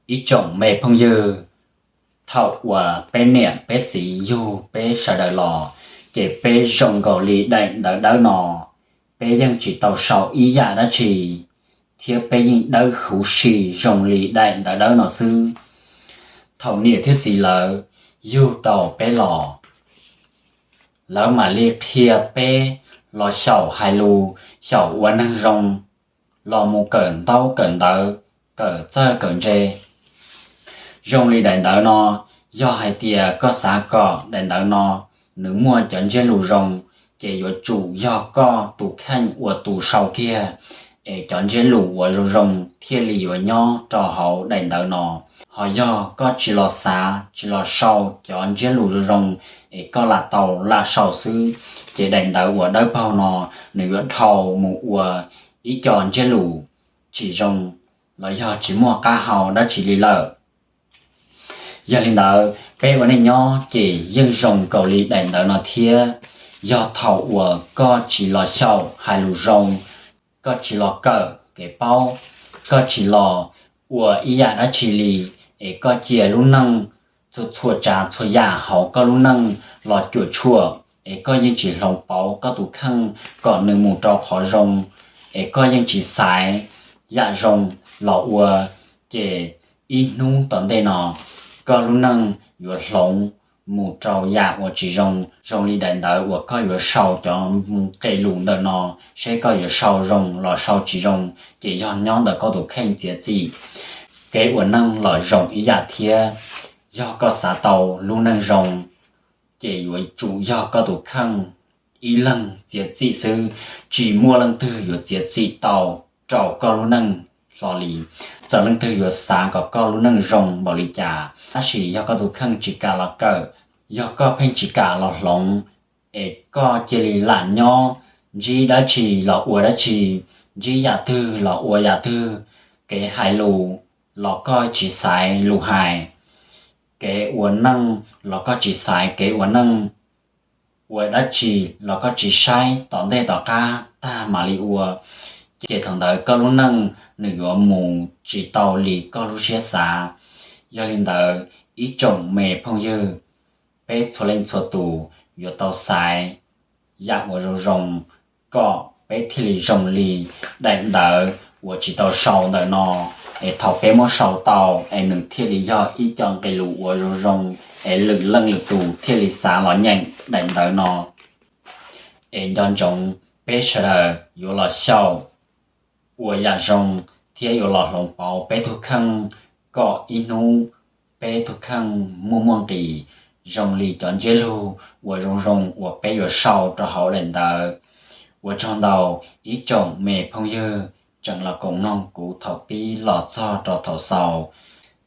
Ib tsoom me phooj ywg, thaum uas peb niam peb txiv yug peb sawv daws los, ces peb zoo nkaus li daim ntawv dawb no, peb yeej tsis tau sau ib yam dab tsi, thiab peb yeej dawb huv si zoo li daim ntawv dawb no xwb. Thaum niam thiab txiv lawv yug tau peb los, lawv mam li qhia peb los xyaum hais lus, xyaum ua neeg zoo, los mus kawm ntaub kawm ntawv, kawm txawj kawm ntse. Zoo li daim ntawv no, yog hais tias koj xav kom daim ntawv no nws muaj cov ntsiab lus zoo, ces yuav tsum yog koj tus kheej ua tus sau kiag, es cov ntsiab lus uas zoo zoo thiaj li yuav nyob rau hauv daim ntawv no. Ho yog koj tsis los xav tsis los sau cov ntsiab lus zoo zoo, es koj lam tau lam sau xwb, ces daim ntawv uas dawb paug no nws yuav dhau mus ua ib co ntsiab lus tsis zoo, los yog tsis muaj qab hau dab tsi li lawm. Yog li ntawd, peb ua neej nyob ces yeej zoo nkaus li daim ntawv no thiab. Yog thaum uas koj tsis los xyaum hais lus zoo, koj tsis los kawm kev paub, koj tsis los ua ib yam dab tsi li, es koj cia lub neej, txhua txhua tsav txhua yam hauv koj lub neej los cuam tshuam, es koj yeej tsis hloov pauv koj tus kheej kom nws mus rau qhov zoo, es koj yeej tsis xaiv yam zoo los ua, ces ib hnub tom ntej no koj lub neej yuav hloov mus rau yam uas tsis zoo. Zoo li daim ntawv uas koj yuav sau cov nqe lus ntawm no, seb koj yuav sau zoo los sau tsis zoo, ces yog nyob ntawm koj tus kheej txiav txim. Kev ua neej los zoo ib yam thiab, yog koj xav tau lub neej zoo, ces yuav tsum yog koj tus kheej ib leeg txiav txim xwb, tsis muaj leej twg yuav txiav txim tau rau koj lub neej hlo li. Txawm leej twg yuav xav kom koj lub neej zoo npaum li cas, tab sis yog koj tus kheej tsis kam los kawm, yog koj pheej tsis kam los hloov, es koj cia li lam nyob, ntsib dab tsi los ua dab tsi, ntsib yam twg los ua yam twg, kev hais lus los koj tsis xaiv lus hais, kev ua neej los koj tsis xaiv kev ua neej, ua dab tsi los koj tsis saib tom ntej tom qab tag mam li ua, ces thaum ntawd koj lub neej nws yuav mus tsis tau li koj lub siab xav. Yog li ntawd, ib tsoom me phooj ywg, peb txhua leej txhua tus yuav tau xaiv yam uas zoo zoo, kom peb thiaj li zoo li daim ntawv uas tsis tau sau ntawm no, es thaum peb muab sau tau, es nws thiaj li yog ib co nqe lus uas zoo zoo, es lwm leej lwm tus thiaj li xav los nyeem daim ntawv no. Es nco ntsoov peb sawv daws yuav los xyaum ua yam zoo, thiab yuav los hloov pauv peb tus kheej, kom ib hnub peb tus kheej muaj muaj nqis zoo li cov ntsiab lus uas zoo zoo uas peb yuav sau rau hauv daim ntawv. Ua tsaug ntau ib tsoom me phooj ywg tseem los koom mloog kuv thaum pib los txog rau thaum xaus,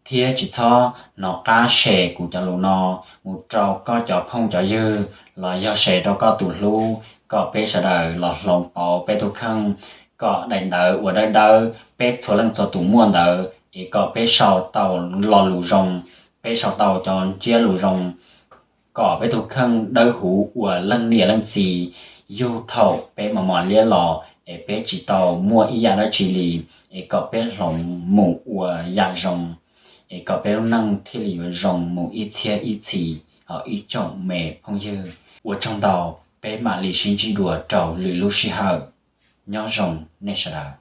thiab tsis txhob hnov qab share kuv cov lus no mus rau koj cov phooj cov ywg los yog share rau koj tus hlub, kom peb sawv daws los hloov pauv peb tus kheej, kom daim ntawv uas dawb dawb peb txhua leej txhua tus muaj ntawd, es kom peb sau tau lo lus zoo, peb sau tau cov ntsiab lus zoo, kom peb tus kheej dawb huv ua leej niam leej txiv, yug thaum peb mos mos liab los es peb tsis tau muaj ib yam dab tsi li, es kom peb hloov mus ua yam zoo, es kom peb lub neej thiaj li yuav zoo mus ib txhiab ib txhis os ib tsoom me phooj ywg. Ua tsaug ntau, peb mam li sib ntsib dua rau lwm lub sij hawm. Nyob zoo nej sawv daws.